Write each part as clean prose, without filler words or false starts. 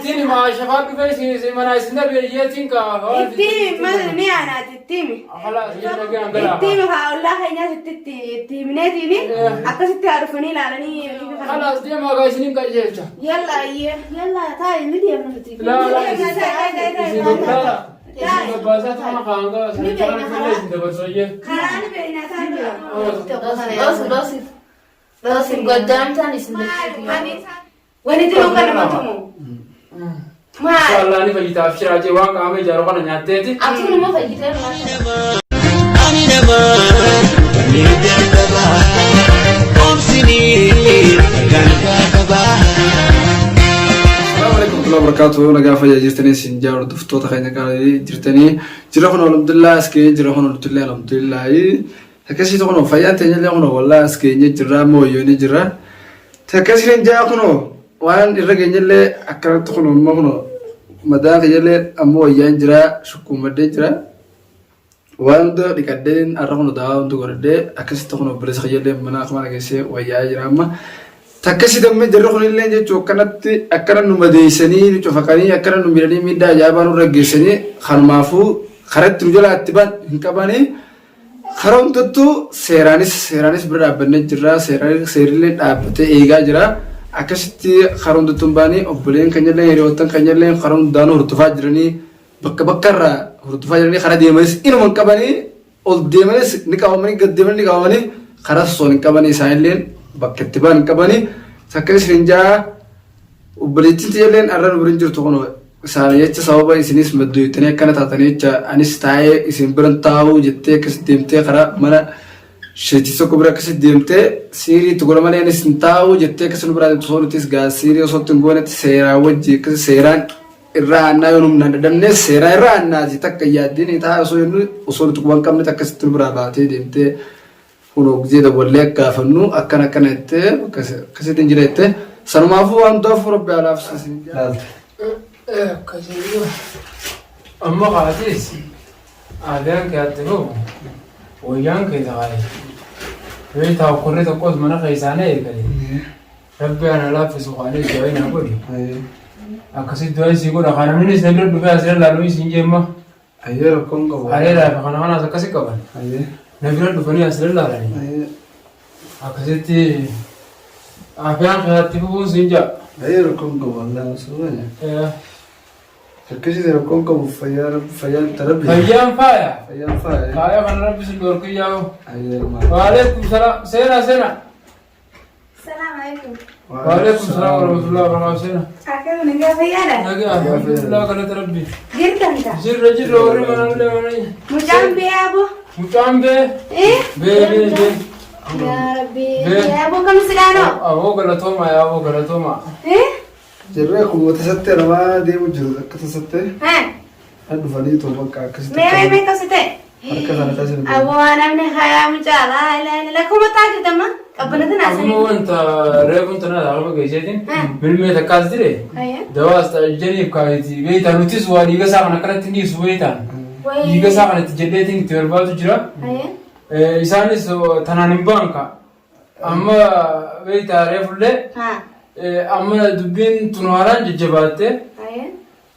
Ittiin himaa shafaa dhufee isin mana isin dhabe iyyeetiin kaa. Itti himi ni aanaati itti himi. Khalaas iyyee nagaan galaa. Itti himi haa ollaa keenyaas itti itti itti himneetiini akkasitti haa dhufanii ilaalanii. Khalaas deemaa gaa isinin qajeelcha. Yalla iyyee yalla taa'i ni deemna nuti. Laa laa isin laa isin gabbaasaa tuma kaanga sanicha kana fuullee isin dabarsu iyyee. Karaa ni beeknaa taa'e jira. Dhoosi dhoosi. Dhoosi goddaamtaan isin Wani jiru kan nama tumu. Maal? Inshallah ni fayyitaaf shiraa jee waan qaama ijaaru kana nyaatteeti. Ati nama fayyitee maal? Ani nama ni dadhaba obsini galgaa qaba. Assalamu alaikum warahmatullahi wabarakatuh. Nagaa fayyaa jirtanii isin jaa hordoftoota keenya qaalii jirtanii. Jira kun alhamdulillah as ga'ee jira kun alhamdulillah alhamdulillah. Akkasii kun fayyaan teenyallee kun wallahi as geenye jirra amma wayyoonee jirra. Akkasiin jaa kun waan irra geenyallee akkanatti kun amma kun madaa kiyyallee amma wayyaan jira shukkuummadhee jira. Waan hunda dhiqadheen har'a kun daawaa hunda godhadhee akkasitti kun obboleessa kiyyallee mana akkuma dhageessee wayyaa jira amma. Takkasi dammee jarri kunillee jechuun akkanatti akkana nu madeessanii nu cufaqanii akkana nu miidhanii miidhaa ajaa'ibaa nurra geessanii kanumaafuu karatti nu jalaa itti ban hin qabanii. Karaa hundattuu seeraanis seeraanis bira dhaabbannee jirra. Seerillee dhaabbatee eegaa jira. Akkasitti karaa hundattuu hin baanii obboleen keenyallee hiriyoottan keenyallee karaa hundaanuu hordofaa jiranii bakka bakka irraa hordofaa jiranii karaa deemanis inuma hin qabanii ol deemanis ni qabamanii gad deemanis ni qabamanii karaa sosoon hin qabanii isaanillee bakka itti ba'an hin qabanii takka isin jaa Obboleettiin tiyyalleen arra nu bira hin jirtu kunoo isaanii jecha sababa isinis maddooytanii akkana taatanii jecha anis taa'ee isin biran taa'uu jettee akkasitti deemtee karaa mana sheetii tokko bira akkasitti deemtee siirii itti godha malee anis hin taa'uu jettee akkasi nu biraa deemtu osoo nutis gaa siirii osoo itti hin goonetti seeraan wajji akkasi seeraan irraa aannaa yoo humnaan dadhabne seeraa irraa aannaati takka yaaddiin taa'ee osoo jennu osoo nuti quban qabnetti akkasitti nu biraa baatee deemtee Kunoo gizee dawwallee akka gaafannu akkana akkana jettee akkasitti hin jira jettee sanumaafuu waan hundaafuu rabbi haa laaffisu isin jaalate. Akkasii amma kaatis aadaan kee adda bahu wayyaan kee ta'ee beektaa okkorri tokkos mana keessaa na eegale rabbi ana laaffisu kaanee du'aa naa godhi akkasitti du'aa isii godha kana namnis na bira dhufee asirra laaluu isin jeemma. Ayyee rakkoon qabu. Haleelaa fi kana kanaas akkasi qaban. Ayyee. Na bira dhufanii as lallaalanii. Ayyee. Akkasitti afiyaan keessaatti fufuun siin ja'a. Ayyee rakkoon qabu Allah subhaana. Akkasitti rakkoon qabu fayyaa fayyaan tarabbi. Fayyaan faaya. Fayyaan faaya. Faaya kana rabbi sin dhorkiyyaa. Ayyee maal. Waalaikum salaam. Seenaa seenaa. Salaam alaikum. Waalaikum salaam warahmatullahi wabarakatuh. Seenaa. Akkam nagaa fayyaadha? Nagaa alhamdulillah galata rabbi. Jirtan ka? Jirra jirra warri manallee mana. Mucaan bee aboo? Mucaan bee. Eh? Bee bee bee. Yaa Rabbi. Bee. Aboo kam silaanoo? Aboo galatooma yaa aboo galatooma. Eh? Jirree akkuma tasatti namaa deemu jiru akka tasatti Ha? na dhufanii too bakka akkasitti. Mee mee mee kasi ta'e? Harka sana keessa Aboo namni hayaa mucaa laa ilaa ilaa kuma taate tamma qabbanata Amma naasanii. wanta reefuun tana harma geesseetiin Hmm. bilmee takkaas dire Ayya. dawaas janiif kaayiti beektaa nutis waa dhiiga isaa kana akkanatti hin dhiisu beektaan dhiiga isaa kana itti jedheetiin itti barbaadu jira. Ayya. Isaanis tanaan hin ba'an ka. Amma beektaa reefullee Ha. amma dubbiin tun haaraan jajjabaatte Ayya.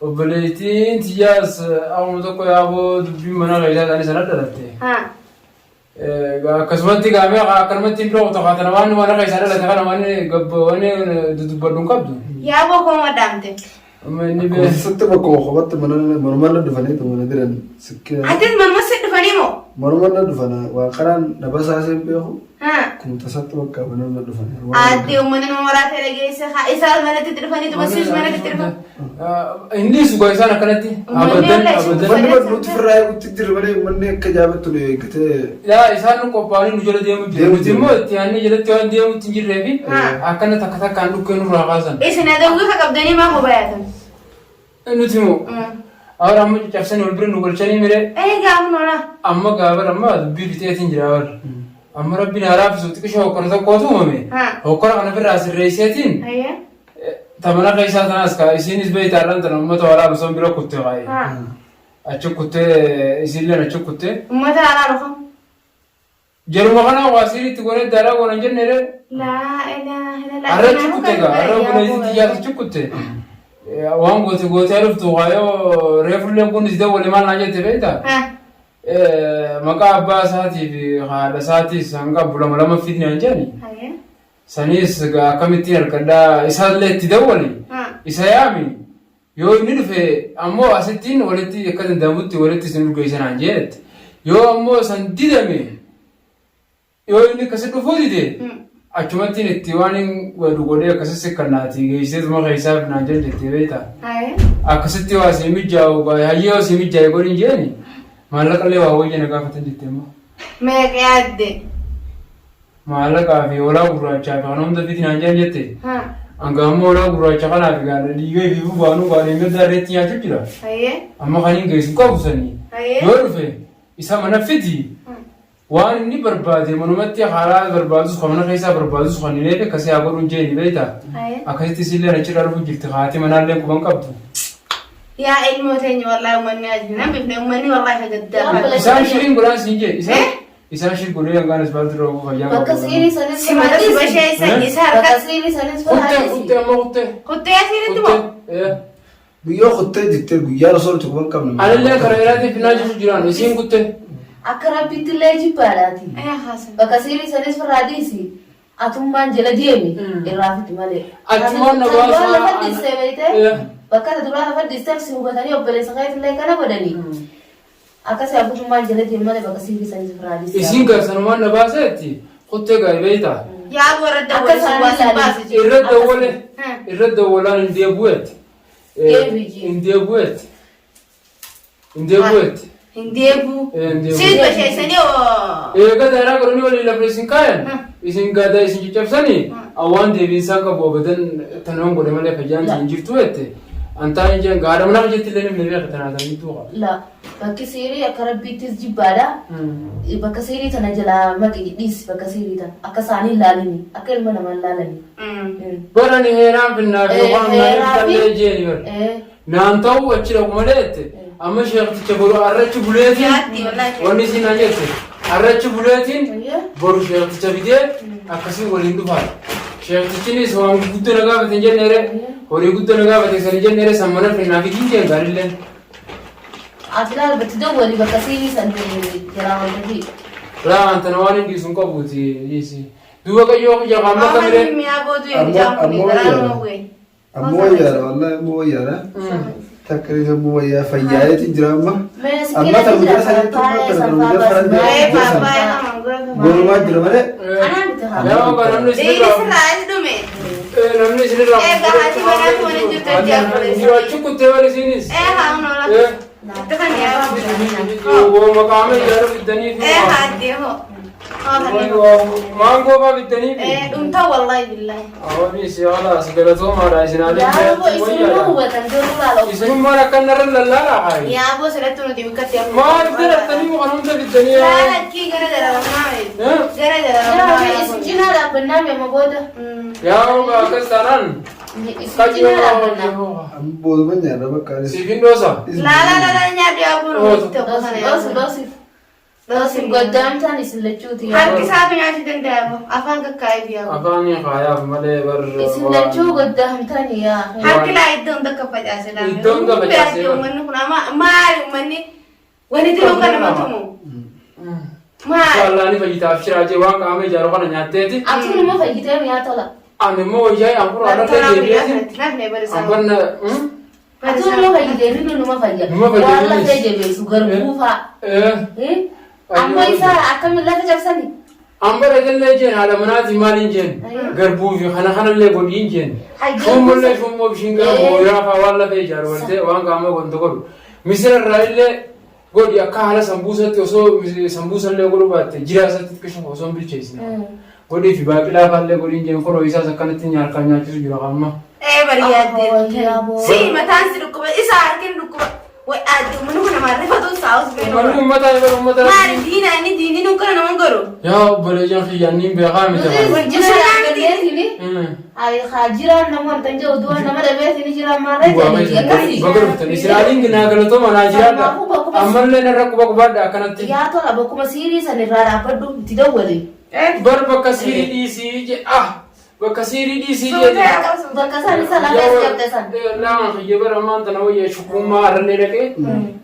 Obboleettiin tiyyaas akkuma tokko yaaboo dubbiin mana keessaa isaanii sana dhalatte. Akkasumatti gaamee akkanumatti hin dhooftu kaatana waan mana keessaa dhalate kana waan gabba waan dudubbadhu hin qabdu. Yaaboo koo madaamte. Amma inni bee. Sitti bakkuma kophaatti manuma na dhufanii mana jiran sikkee. Atis manuma si dhufanii moo? Manuma na dhufana waa karaan na basaasee hin beeku. Kun tasatti bakka mana na dhufanii. Aadde uummata nama maraatee dhageesse haa isaa manatti itti dhufanii tuma siis manatti itti dhufan. Inni sugaa isaan akkanatti Uummanni abadan wallee isin abadan. Manni bar nuti firraa eegutti jirra malee manni akka jaabattu nu eeggatee. Yaa isaan nu qophaa'anii nu jala deemu jiru. Deemu Nuti jiru. immoo itti aannee jalatti waan deemutti hin jirree fi Haa. akkana takka takkaan dhukkee nurraa kaasan. Isin adawwii ka qabdanii maa kobayaatan? Nuti immoo awara amma caccabsanii wal bira nu galchanii miree Ee gaafa noona. amma gaabar amma dubbii fixeetiin jira awar. Amma rabbiin haa raabsu xiqishoo hokkora tokkootu uumame. Haa. Hokkora kana ofirraa sirreesseetiin Ayya. Tamana keessaa tanaas kaa isiinis beektaa irraan tana uummata waraanu san bira kutte kaa'e. Haa. Achi kuttee isiilleen achi kuttee. Uummata alaa dhufa. Jaruma kana waa siiriitti goonee daaraa goona hin jenne ree. Laa ilaaha illallah. Har'a achi kutte gaa har'a obboleettii xiyyaas achi kutte. Waan goote gootee dhuftu waayoo reefullee kun si dawwale maal naa jette beektaa? Maqaa abbaa isaatii fi haadha isaatiis hanga abbu lama lama fidni aan jedhani. Saniis egaa akkamittiin harkadhaa isaallee itti dawwali isa yaami yoo inni dhufe ammoo asittiin walitti akka danda'amutti walitti isin urgeessan aan jeetti. Yoo ammoo san didame yoo inni akkasi dhufuu dide achumattiin itti waan hin godhu godhee akkasitti kannaati geessiseetuma keessaaf naan jedhan jettee beektaa. Akkasitti waa sii mijaa'u hayyee waa sii mijaa'e godhin jeeni maallaqallee waa wayya na gaafatan jette immoo. Meeqa yaadde? Maallaqaa fi hoolaa gurraachaa fi kan hunda fidi naan jedhan jette. Hanga ammoo hoolaa gurraacha kanaa fi gaala dhiiga fi baanuu gaala gaddaa irratti nyaachuu jira. Amma kan hin geessu qabu sanii. Yoo dhufe isa mana fidi. Waan inni barbaade manumatti haaraa barbaadus kan mana keessaa barbaadus kan hin eebe akkasii haa godhuun jeeni beektaa. Akkasitti isillee achirraa dhufu jirti haati manaallee quban qabdu. Yaa ilmoo teenya wallaahi uummanni ajji nan bifne uummanni wallaahi hagaddaa. Isaan shiriin godhaan siin jee isaan isaan shir godhee hangaan asfaaltii irra oofuu fayyaa Bakka qabu. siirii sanis Si mata si bashee isa isa harka Bakka siirii sanis Kuttee kuttee amma kuttee. kuttee asiiritti moo? Kuttee. Guyyaa kuttee jettee guyyaa osoo nuti quban qabnu. Anillee karaa irratti finaa jiru jiraan isiin kuttee. Akka rabbitti illee jibbaadhaati. Ee haasan. Bakka siirii sanis firraa dhiisi. Atummaan jala deemi irraa fidi malee. Achumaan na Kan baasaa. lafa dhiistee beektee bakka duraa lafa dhiistee si hubatanii obboleessa keetillee kana godhanii. Akkasii abbummaan jala deemi malee bakka siirii sanis firraa dhiisi. Isiin garsanumaan na baaseetti kuttee gaarii beektaa. Yaa warra Akka dawwale isaan si ilaalan. baase jiru. Irra dawwale irra dawwalaan hin deebi'eetti. Deebi'e. Hin deebi'eetti. Hin deebi'eetti. Hin deebi'u. Hin deebi'u. Siin basheessanii oo. Eega daaraa godhanii waliin lafa isin kaayan isin gaadaa isin caccabsanii awwaan deebiinsaan qabu abadan tanumaan godhe malee fayyaan hin jirtu jette. Antaa hin jiran gaadha mana jetti illee namni beeka tanaa tan jidduu qaba. La bakki siirii akka rabbiittis jibbaadha. Bakka siirii tana jalaa maqi dhiisi bakka siirii tana akka isaanii hin laalini akka ilma namaa hin laalani. Barani heeraan finnaa fi waan Heeraa fi- naan jeeni bara. Naan ta'uu achi dhaqu malee jette amma sheekticha boru arrachi buleetiin Yaatti wallaahi. wanni isin naan jette arrachi buleetiin boru sheekticha fidee akkasiin waliin dhufaa. Sheektichinis waan guddoo na gaafate hin jenneere horii guddoo na gaafate san hin jenneere san mana finnaa fidiin jeen gaarilleen. Ati laal batti dawwali bakka siirii san jalaa wal Laa antana waan hin dhiisu hin qabuuti dhiisi. Duuba qayyoo kiyya qaama Amma kamiree. mi'a boodu eegdaan kun Ammoo garaa wayyaadha. nama bu'e. Ammoo wayyaadha wallaahi ammoo wayyaadha. Takka isa ammoo wayyaa fayyaayeetiin jira amma. Amma tan guyyaa sanitti amma tan guyyaa faranjii Ee guyyaa sana. paappaayyaa nama gura Gorumaa jira malee. Anaa miti haa. Yaa ogaa namni Dhiirri isinirraa sirraa as dhume. namni isinirraa. Egaa haati manaa kun waliin jirtu itti akkoleessa. Achi kuttee wal isinis. Ee haa hun oola. Itti kan yaa. Wooma qaama ijaaruu fiddanii fi Ee haa addee hoo. Hoo kan hoo. maangoo fa'aa fiddanii fi. Ee dhumtaa wallaahi billaahi. Awwabii si haala si galatoomaadha isin haalli. Yaa obbo isinuma hubatan garuu laala obbo. Isinummaan akka narra lallaalaa haayi. Yaa boo sirratti nuti bikkatti hafu. Maal darattanii muka hunda fiddanii yaa. Laalakkii gara darabamaa. Gara Yaa darabamaa. isin cinaa dhaabbannaa mi amma booda. Yaa ogaa akkas taanaan. Isin cinaa dhaabbannaa. Amma booduma nyaata bakka anis. Siif hin dhoosa. Laala laala nyaadhu yaa kun nuti tokko kana yaa Dhoosi kun. dhoosi. Dhoosi goddaamtaan isin lachuuti. Harki isaatu nyaachuu danda'a boo. Afaan kakkaa'ee biyyaa boo. Afaanii kaayaaf malee barra. Isin lachuu goddaamtaan yaa. Harki laa iddoo hunda akka facaase laa. Iddoo hunda facaase. Uummanni kun amma maali uummanni walitti dhufuu kan nama tumu. Maali? Inshallah ni fayyitaaf shiraa jee waan qaama ijaaru kana nyaatteeti. Ati numa fayyitee mi'aa tola. Ani immoo wayyaa an quraana Tolaa guyyaa deebi'eeti. sanatti nafne barisaa. An banna. Ati numa fayyitee inni numa fayya. Numa fayyee Waan innis. lafee jabeessu garbuu fa'a. Amma isa akkamiin lafa cabsani? An bara itallee jeen haadha manaati maaliin jeen garbuu fi kana kanallee godhiin jeen. Shummollee shummoo bishiin gara booyiraa fa'aa waan lafee ijaaru waltee waan qaama wanta godhu. Misira irraa illee godhi akka haala sambuusatti osoo sambuusallee godhu baatte jiraa isatti xiqqishu osoo hin bilcheessine. Godhii fi baaqilaa fa'aallee godhiin jeen koroo isaas akkanatti harkaan nyaachisu jira amma. Ee bari yaaddee. Si mataan si dhukkuba isa harkin dhukkuba. Way adde uummanni kun namaa rifatuun saa'us Uummanni beenu. uummataa yeroo uummata. Maali diina inni diinni nu kana nama godhu. Yaa obboleeyyan kiyyaanniin beekaa miti. Isin cinaa dhaabbanneetini. Haa jiraan nama wanta hin jiru du'a nama dhabeetini jiraan maarree jedhanii akkasii. Baga dhuftan Israa'eliin naa galatooma naa jiraadha. Ammallee narra quba qubaadha akkanatti. Yaa tola bakkuma siirii san irraa dhaabbadhu itti dawwali. Bar bakka siirii dhiisii je ah. Bakka siirii dhiisii jeeti. Bakka isaan isa lafee qabde san. Lama kiyya bara ammaan tana wayya shukummaa harallee dhaqee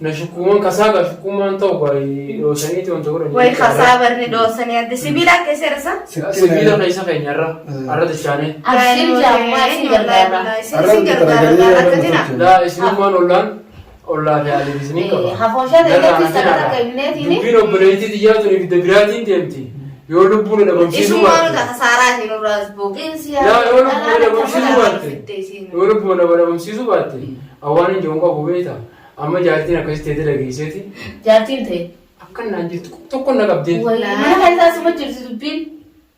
na shukkuman kasaagaa shukkummaan ta'u baay'ee dhoosaniiti wanta godhan. Way kasaa barni dhoosanii adde sibiila akka isa irra. Sibiila keessa keenyarra har'a dachaanee. Abshir jaammaa isin gargaara. Isin gargaara rakkatina. Laa isinummaan ollaan ollaa fi haaliif isiniin qaba. Hafooshaa ta'etti sana takka himneetiini. Dubbiin obboleettii xiyyaa tuni ibidda biraatiin deemti. Yoo lubbuun dhabamsiisuu Isummaan baatte. kasaaraa isin irraas boo. Laa yoo lubbuun dhabamsiisuu baatte. Yoo lubbuun dhabamsiisuu baatte. Awwaan hin jiru qabu beekta. Amma jaartiin akkasitti ta'e dhageesseeti. Jaartiin ta'e. Akkan naan jirtu tokko na qabdee. Mana kan isaa suma jirti dubbiin.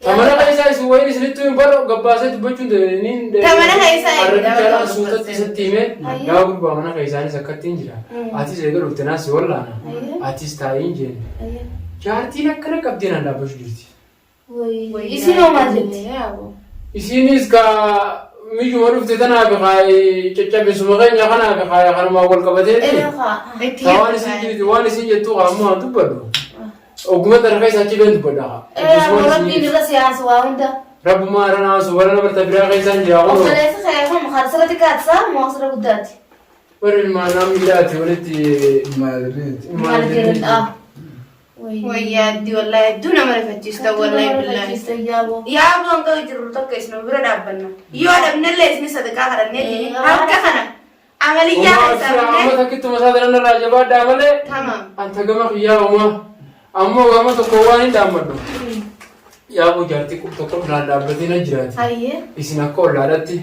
Tamana keessaa isin wayiin isinitti hin barra gabbaasee dubbachuun niin Tamana keessaa Arra hin bichaadhaan suutatti isatti himee yaa gurbaa mana keessaanis akkatti hin jira. Atis eega dhufte naas si wallaana. Atis taa'ii hin jenne. Jaartiin akkana qabdee naan dhaabbachuu jirti. Isin hoo maal jetti? Isinis ka miyyuma dhufte tanaaf kaayee caccabisuma keenya kanaaf kaayee kanumaan wal qabateeti. Ta waan isin jirti waan isin jettu kaa ammoo an dubbadhu. Oguma tana keessa achi been dubbadha kaa. Rabbiin irra siyaasa waa hunda. Rabbumaa irra naasu warra namarta biraa keessaan jira kunoo. Obboleessi kee kun kan asirratti kaatsaa moo asirra guddaati? Warri ilmaan namni hidhaati walitti Maaliif? Maal jedhan? Wayyaa addi wallahi hedduu nama rifachiista wallahi billahi. Yaa boon qabu jirru tokko isin bira dhaabbanna. Yoo dhabnellee isin sadaqaa kadhannee harka kana amaliyyaa Uumaa keessaa amma fudhannee takkittuma isaa tanan irraa jabaadhaa malee tamam. anta gama kiyyaa uumaa ammoo gama tokko waan hin dhaammadhu. Yaaboo jaartii qub tokko duraan dhaabbatee na jiraati. Hayyee. Isin akka ollaadhaatti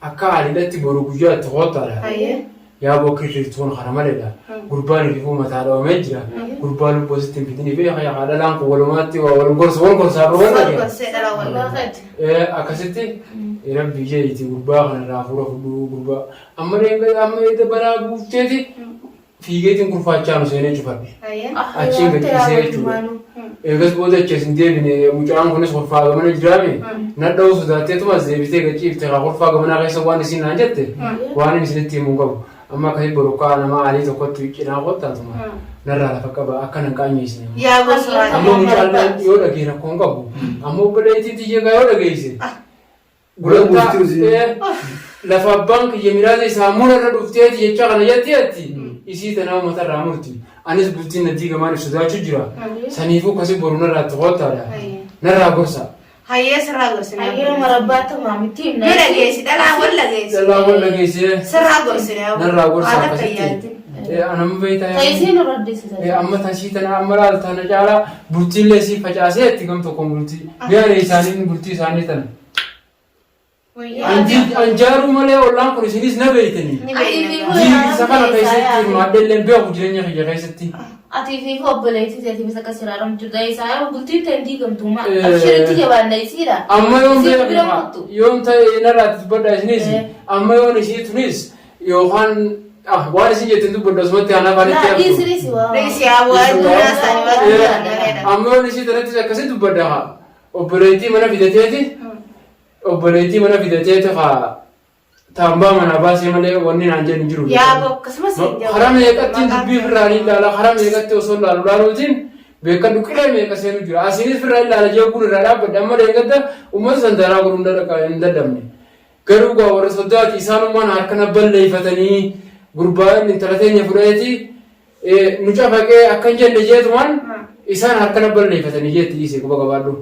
akka haalilatti boru guyyaa itti koottaadha. Hayyee. Yaaboo kirriirtuun kana maleedha. Gurbaan rifuu mataa dhoomee jira. Gurbaan lubbuu asitti hin fidini beeka yaa dhalaan kun walumaatti waa wal gorsa wal gorsaa bro wal Wal dhagee. gorsee dhala wallahi. Akkasitti rabbi jeeti gurbaa kanarraa hafuura fudhuu gurbaa amma reenga amma eeda balaa buufteeti fiigeetiin kurfaachaa nu seenee cufadhe. Hayyee. Achiin gad dhiisee jechuudha. Eegas booda achi as hin deebine mucaan kunis kurfaa gamana jiraame nadha'uu sodaatteetuma as deebitee gad ciifte kaa kurfaa gamanaa keessa waan isin naan jette waan inni isinitti himuu qabu. Amma akkasii borokkaa nama aalii tokkotti cinaa qottaatuma narraa lafa qaba akka nan qaanyeessine. Yaa gosa Amma mucaan yoo dhagee rakkoon qabu amma obboleettii xiyyeegaa yoo dhageesse gulantaa lafa abbaan kiyya miraasa isaa mura irra dhufteeti jecha kana jetti jetti isii tanaa uummata irraa murti anis bultiin na diigamaan if sodaachuu jira saniifuu akkasii boru narraa itti koottaadha narraa gorsa. Hayyee sirraa gorsine. Hayyee marabbaa tamaamitti himna. Nu dhageessi dhalaa wal dhageessi. Dhalaa wal dhageessee Sirraa gorsine. narraa gorsa Waan akka akkasitti. yaadde. Anamma beektaa Ta'isii nu raddisiisa. Amma tasii tana amma laal tana caalaa bultiillee isii facaasee itti gam tokkoon bultii mi'aana isaanii bultii isaanii tana. Anjaaruu malee ollaan kun isinis na beeytanii. Ni beekna. Diigisa kana keessatti hirmaadheelleen beeku jireenya kiyya keessatti. Ati fi obboleettii teetiifis akkas jiraaramu jirta. Isaa bultiin ta'e diigamtummaa. Abshiritti jabaanna isiidha. Amma yoon Isiin bira beeku kottu. yoon ta'e narraatti dubbadha isinis amma yoon isii tunis yookaan waan isin jettin dubbadha osumatti aanaa Laa afaanitti haftu. dhiisiris waa. Dhiisi yaa bu'aa addunyaa isaanii waan jaalladheedha. Amma yoon isii tanattis akkasii dubbadha haa. Obboleettii mana fidateeti. Obboleettii mana fidateeti haa taambaa manaa baasee malee wanni naan jedhu hin jiru. Yaa boo akkasumas hin jiru. Karaa meeqatti dubbii ofirraa ni ilaala karaa meeqatti osoo ilaalu ilaaluutiin beekadhu qilee meeqa seenu jira. Asiinis ofirraa ilaala jeequun irraa dhaabbadhe amma deeggadda uummata sandaraa godhuu hin dadhabne. Garuu gaa warra soddaati isaanummaan harkana balleeffatanii gurbaan intala teenya fudhateeti nu cafaqee akka hin jenne jeetumaan isaan harkana balleeffatanii jeetti dhiisee quba qabaadhu.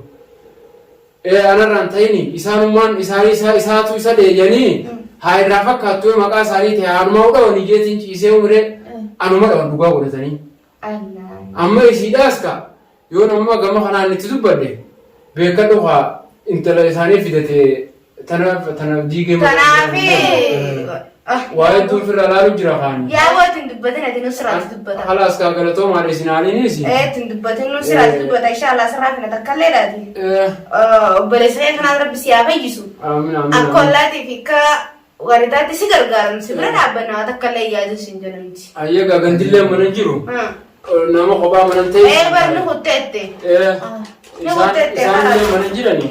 Anarraan ta'ini isaanummaan isaanii isaatu isa dheeyanii haa irraa fakkaattu maqaa isaanii ta'e haadhumaa dhawanii jeetiin ciisee umree anuma dhawan dhugaa godhatanii. Amma isiidhaas ka yoo nama gama kanaan itti dubbadhe beekadhu haa intala isaanii fidate tana diigee Kanaafi. waa hedduun firra laalu jira kaani. Yaa boo ittiin dubbatin ati nu sirraatti dubbata. Halaas kaa galatoomaadha isin haaliinis. Ittiin dubbatin nu sirraatti dubbata inshallah sirraa fina takka illee dhaati. Obboleessa kee kanaan rabbi si haa fayyisu. Amiin amiin. Akka ollaatii fi akka waritaatti si gargaaran si bira dhaabbanna waan takka illee yaadu sin jedhamti. Ayyagaa gandillee mana hin jiru. Nama kophaa mana hin ta'e. Ee barni kutteette. Ni Isaan kutteette isaan illee mana hin jirani.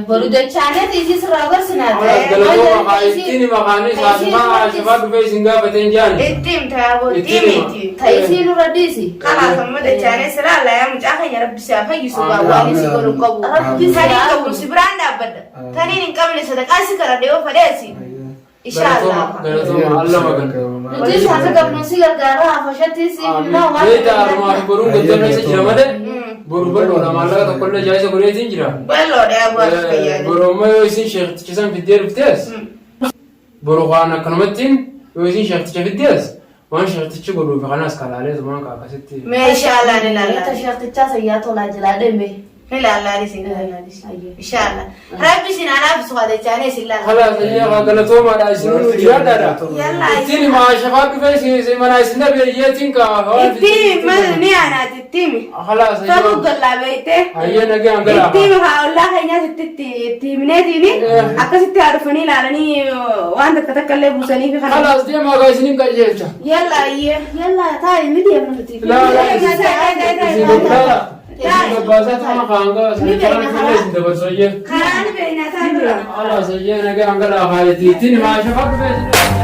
Boru dachaaneeti isii sirraa gorsinaa. Galatooma haa ittiin maqaanis haasifaa dhufee isin gaafateen jaan. Itti himta yaaboo Itti hima. diimiiti. Ta isii nurra dhiisi. Kalaas amma dachaanee silaa laayaa mucaa keenya rabbi si haa fayyisu Amiin. waan si godhu qabu. Rabbi si Taniin haa qabu si biraan dhaabbadha. Taniin hin qabne sadaqaa si kadhadhe yoo fedheesi. Inshaallah. Galatooma alla magan. Nuti akka qabnu si gargaara afashattis himnaa waan. Beektaa armaa fi boruun gaddoo keessa jira malee boru bal'oodha maallaqa tokkollee jaayisa godheetiin jira. Bal'oodha yaaboo akka fayyaadha. Boru ammoo yoo isin sheekticha san fiddee dhuftees boru waan akkanumattiin yoo isin sheekticha fiddees waan sheektichi godhuuf kanas kalaalee tumaan akkasitti. Mee inshaallah ni Ta ilaallaa. sheektichaa sayyaa tolaa jalaa deeme. Ni ilaallaa isin Inshaallah. Rabbi isin anaaf haa dachaanee isin laala. Kalaas ayyaa galatoomaadha isin jiraadhaadha. Yallaa. Ittiin himaa shafaa dhufee isin mana isin dhabe iyyeetiin kaa. Itti himi ni anaati itti himi. Kalaas Fagoo ayyaa. gallaa beektee. Ayyee nagaan galaa. Itti himi haa ollaa keenyaas itti itti himneetiini akkasitti haa dhufanii ilaalanii waan takka takka illee buusanii fi kana. Kalaas deemaa gaa isinin qajeelcha. Yalla ayyee. Yalla taa'i ni deemna nuti. Laa laa isin laa isin gabbaasaa tuma kaangaa isin karaa fuullee isin dabarsu ayyee. Karaa ni beeknaa ta'an dura. Kalaas ayyee nagaan galaa haaletii ittiin himaa shafaa dhufee isin.